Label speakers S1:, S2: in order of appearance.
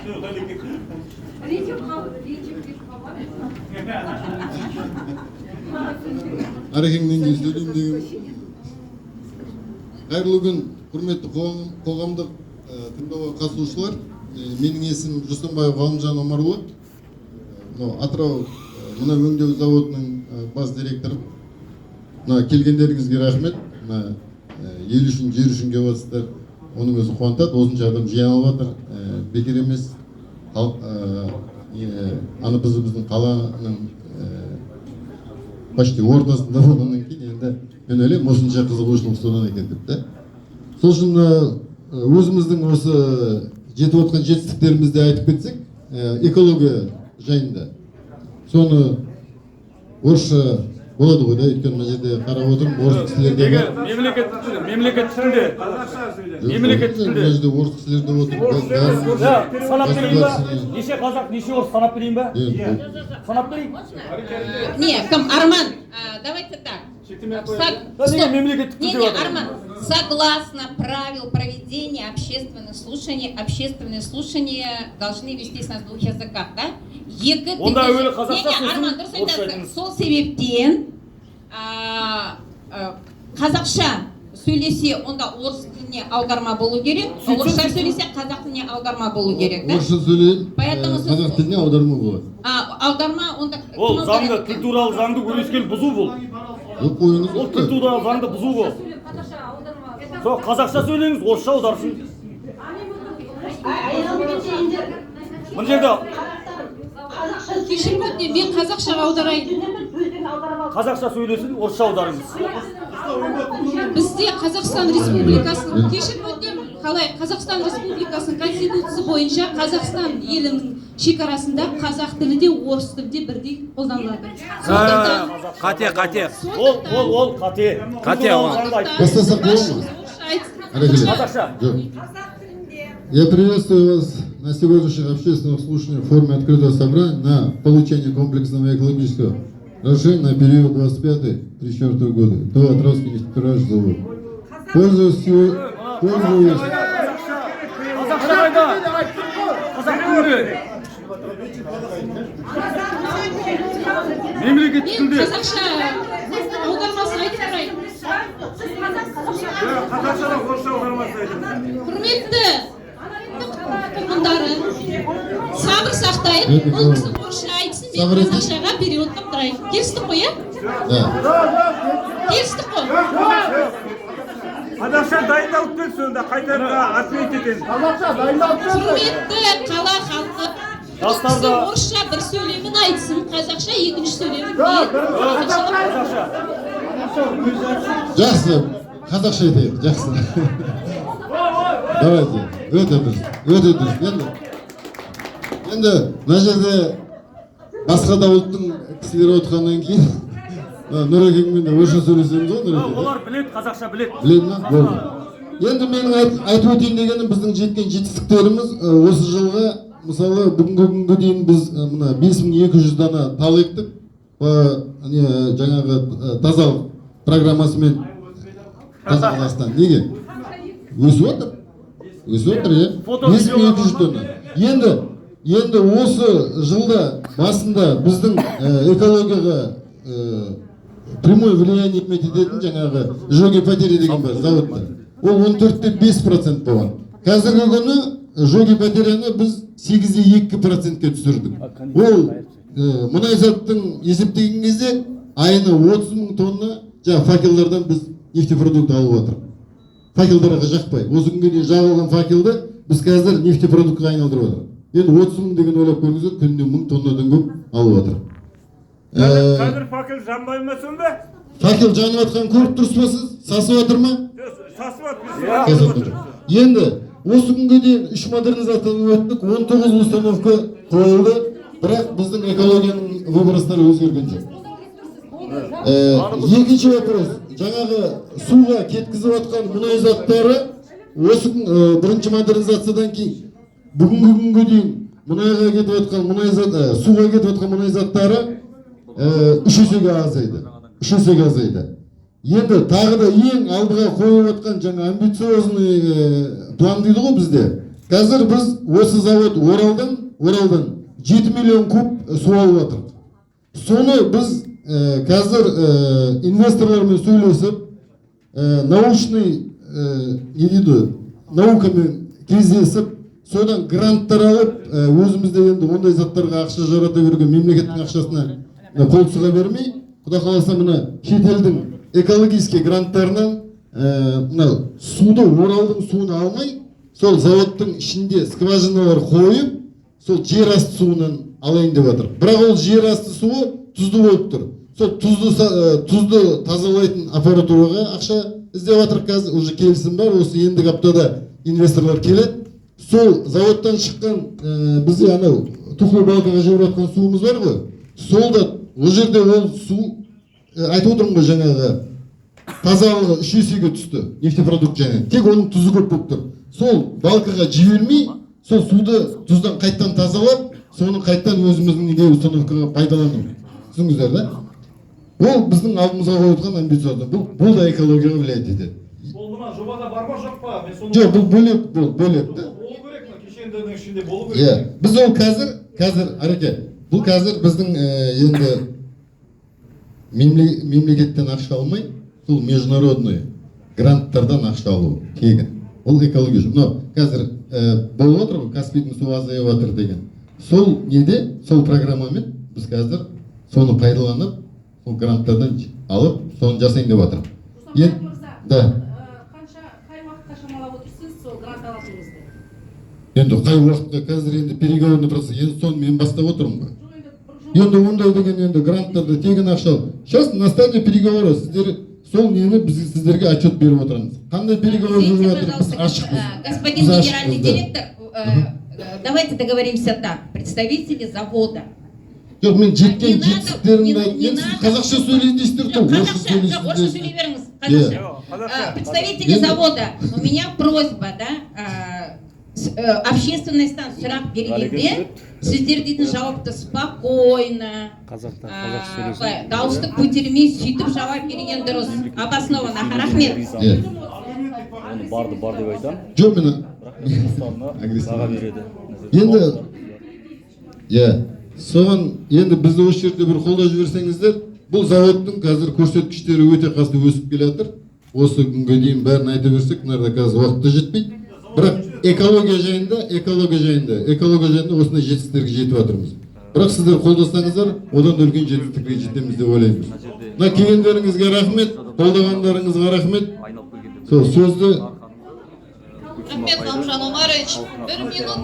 S1: Ренжіп қалып, ренжіп кетіп қалмады.
S2: Арекеңнен кейін сөйлеймін деген. Қайырлы күн, құрметті қоғамдық тыңдауға қатысушылар. Менің есімім Жүсімбаев Ғалымжан Омарұлы. Мынау Атырау мұнай өңдеу зауытының бас директоры. Мына келгендеріңізге рахмет. Мына ел үшін, жер үшін келіп жатсыздар, оның өзі қуантады. Осынша адам жиналып жатыр. Бекер емес. Ана біздің қаланың почти ортасында болғаннан кейін, енді мен ойлаймын, осынша қызығушылық содан екен деп та. Сол үшін мына өзіміздің осы жетіп отқан жетістіктерімізді айтып кетсек, экология жайында, соны орысша болады ғой да, өйткені мына жерде қарап отырмын, орыс кісілер де
S3: Неге
S2: бар.
S3: Мемлекеттік тілде, мемлекеттік тілде.
S2: Жоқ,
S3: Мемлекеттік тілде.
S2: Мына жерде орыс кісілер де отыр.
S3: Ja, санап берейін ба?
S2: Государственный-
S3: Неше қазақ, неше орыс, санап берейін ба?
S2: Енді
S3: Санап берейін.
S4: Не, кім, Арман, давайте так.
S3: Да неге
S4: Стоп.
S3: мемлекеттік
S4: Не,
S3: тілде
S4: не,
S3: жатыр?
S4: Арман, согласно правил проведения общественных слушаний, общественные слушания должны вестись на двух языках, да? Екі
S3: Онда
S4: тілде-
S3: әуелі қазақша,
S4: Не, не,
S3: сосын
S4: Арман, дұрыс
S3: орысша
S4: айтасың.
S3: айтыңыз.
S4: Сол себептен қазақша сөйлесе, онда орыс тіліне аударма болу керек, орысша сөйлесе, қазақ тіліне аударма болу керек, да?
S2: Орысша сөйлеймін,
S4: Поэтому сіз-
S2: қазақ тіліне аударма болады.
S4: Аударма онда кім
S3: Ол заңды,
S4: аударады?
S3: тіл туралы заңды өрескел бұзу бұл.
S2: Жоқ, ойыңыз
S3: Ол тіл туралы заңды бұзу бұл.
S1: Сөйлеп, қазақша аударма.
S3: Сол қазақша сөйлеңіз, орысша аударсын.
S5: Айналып кетейіндер.
S3: Мына жерде
S5: Қазақша.
S6: Кешірім өтінемін, мен қазақшаға аударайын.
S3: Қазақша сөйлесін, орысша аударыңыз.
S6: Бізде Қазақстан Республикасының, кешірім өтінемін, қалай, Қазақстан Республикасының Конституциясы бойынша Қазақстан елінің шекарасында қазақ тілі де, орыс тілі де бірдей қолданылады. Сондықтан
S7: Қате, қате.
S3: Ол қате.
S7: Қате,
S3: Тіл туралы
S7: ол.
S3: заңды айт.
S2: Бастасақ болады ма?
S6: Орысша айтсын.
S2: Әрекет.
S3: Қазақша.
S2: Жоқ. Я приветствую вас на сегодняшних общественных слушаниях в форме открытого собрания на получение комплексного экологического разрешения на период 25-34 года до Атырауский нефтеперерабатывающий завод. Пользуясь
S3: Қазақша қайда? Қазақ тілінде. Мемлекеттік
S6: Мен
S3: тілде.
S6: Қазақша аудармасын айтып тұрайын.
S8: Қазақшадан орысша аудармасын айтыңыз.
S6: Құрметті тұрғындары, сабыр сақтайық. Бұл кісі орысша айтсын, мен
S2: Сабыр етейік.
S6: Қазақшаға перевод қылып тұрайын. Келістік қой, иә?
S2: Да.
S6: Келістік қой.
S8: Қазақша дайындалып келсін, онда қайтарда ответ етеміз.
S6: Құрметті қала халқы, бұл
S3: Жастар
S6: кісі
S3: да-
S6: орысша бір сөйлемін айтсын, қазақша екінші сөйлемін мен қазақшаға.
S3: Қазақша.
S2: Жақсы, қазақша айтайық, жақсы. Давайте, өте дұрыс, өте дұрыс. Енді мына жерде басқа да ұлттың кісілері отырғаннан кейін, мына Нұрекеңмен де орысша сөйлесеміз ғой, Нұреке.
S3: Олар біледі, қазақша біледі.
S2: Біледі ма? Болды. Енді менің айтып өтейін дегенім, біздің жеткен жетістіктеріміз осы жылғы, мысалы, бүгінгі күнге дейін біз мына 5200 дана тал ектік, не, жаңағы тазалық программасымен «Таза Қазақстан». Неге? Өсіп отыр. Өсіп отыр, иә.
S3: Фото,
S2: 5200 тонна. Енді осы жылда басында біздің экологияға прямое влияние иметь ететін жаңағы сжоги потери деген бар заводта. Ол 14,5% болған. Қазіргі күні сжоги потеряны біз 8,2%-ке түсірдік. Ол мұнай заттың есептеген кезде айына 30 мың тонна жаңағы факелдардан біз нефтепродукт алып отырмыз. Факелдарға жақпай. Осы күнге дейін жағылған факелді біз қазір нефтепродуктқа айналдырып отырмыз. Енді 30 мың деген, ойлап көріңіздер, күніне 1000 тоннадан көп алып отыр.
S8: Қазір факел жанбай ма сонда?
S2: Факел жанып жатқанын көріп тұрсыз ба сіз? Сасып жатыр ма?
S8: Сасып жатыр.
S2: Сасып жатыр. Енді осы күнге дейін үш модернизациядан өттік, 19 установка қойылды, бірақ біздің экологияның выбростары өзгерген жоқ. Екінші вопрос, жаңағы суға кеткізіп жатқан мұнай заттары осы күн, бірінші модернизациядан кейін бүгінгі күнге дейін мұнайға кетіп жатқан мұнай зат, суға кетіп жатқан мұнай заттары үш есеге азайды. Үш есеге азайды. Енді тағы да ең алдыға қойып жатқан жаңа амбициозный план дейді ғой бізде. Қазір біз осы завод Оралдан 7 миллион куб су алып жатырмыз. Соны біз қазір инвесторлармен сөйлесіп, научный, не дейді, наукамен кездесіп, содан гранттар алып, өзімізде енді ондай заттарға ақша жарата беруге, мемлекеттің ақшасына қол сұға бермей, құдай қаласа, мына шетелдің экологический гранттарынан мына суды, Оралдың суын алмай, сол заводтың ішінде скважиналар қойып, сол жер асты суынан алайын деп жатыр. Бірақ ол жер асты суы тұзды болып тұр. Сол тұзды тазалайтын аппаратураға ақша іздеп жатыр. Қазір уже келісім бар, осы ендігі аптада инвесторлар келеді. Сол заводтан шыққан, бізде анау тухлый балкаға жіберіп жатқан суымыз бар ғой, сол да ол жерде, ол су, айтып отырмын ғой, жаңағы тазалығы үш есеге түсті нефтепродукт, және тек оның тұзы көп болып тұр. Сол балкаға жібермей, сол суды тұздан қайтадан тазалап, соны қайтадан өзіміздің неге, установкаға пайдалану. Түсіндіңіздер да? Ол біздің алдымызға қойып отырған амбициозный, бұл да экологияға влиять етеді.
S7: Ол мына жобада бар ма, жоқ па? Мен соны
S2: Жоқ, бұл бөлек, бұл бөлек та.
S7: Болу керек, мына кешендінің ішінде болу керек.
S2: Иә, біз ол қазір, Ареке, бұл қазір біздің енді мемлекеттен ақша алмай, сол международный гранттардан ақша алу тегін. Ол экология үшін. Мынау қазір болып отыр ғой, Каспийдің суы азайып жатыр деген. Сол неде, сол программамен біз қазір соны пайдаланып, сол гранттардан алып, соны жасайын деп жатырмын.
S6: Руслан мырза,
S2: Да.
S6: Қанша, қай уақытқа шамалап отырсыз сол грант алатыныңызды?
S2: Енді қай уақытқа, қазір енді переговорный процесс, енді соны мен бастап отырмын ғой.
S6: Жоқ, енді бір
S2: Енді ондай деген, енді гранттарды тегін ақша ал. Сейчас на стадии переговора, сіздер сол нені, біз сіздерге отчет беріп отырамыз. Қандай переговор
S4: Извините,
S2: жүріп жатыр, біз
S4: пожалуйста,
S2: ашықпыз.
S4: господин
S2: Біз
S4: генеральный
S2: ашықпыз, да.
S4: директор, давайте договоримся так. Представители завода.
S2: Жоқ, мен жеткен
S4: Не надо,
S2: жетістіктерімді
S4: не
S2: айтып, сіз
S4: надо.
S2: қазақша сөйлейін дейсіздер
S4: Жоқ,
S2: ғой, орысша
S4: қазақша, жоқ, орысша
S2: сөйлейсіздер.
S4: Сөйлей беріңіз.
S2: Иә.
S4: Қазақша.
S8: Қазақша.
S4: Представители завода, у меня просьба, да, общественностьтан сұрақ бергенде сіздер дейтін жауапты спокойно,
S3: Қазақтар қазақша сөйлесін.
S4: Былай, дауысты көтермей, сөйтіп жауап берген дұрыс, обоснованно. Рахмет.
S2: Иә.
S3: Оны барды бар деп айтамын.
S2: Жоқ, мен
S3: Бірақ ұстанына
S2: Агрессив.
S3: баға береді.
S2: Енді иә, соған енді бізді осы жерде бір қолдап жіберсеңіздер. Бұл заводтың қазір көрсеткіштері өте қатты өсіп келе жатыр. Осы күнге дейін бәрін айта берсек, мына жерде қазір уақыт та жетпейді. Бірақ экология жайында осындай жетістіктерге жетіп жатырмыз. Бірақ сіздер қолдасаңыздар, одан да үлкен жетістікке жетеміз деп ойлаймыз. Мына келгендеріңізге рахмет, қолдағандарыңызға рахмет.
S3: Айналып келгенде
S2: Сол сөзді
S6: Рахмет, Ғалымжан Омарович. Бір минут.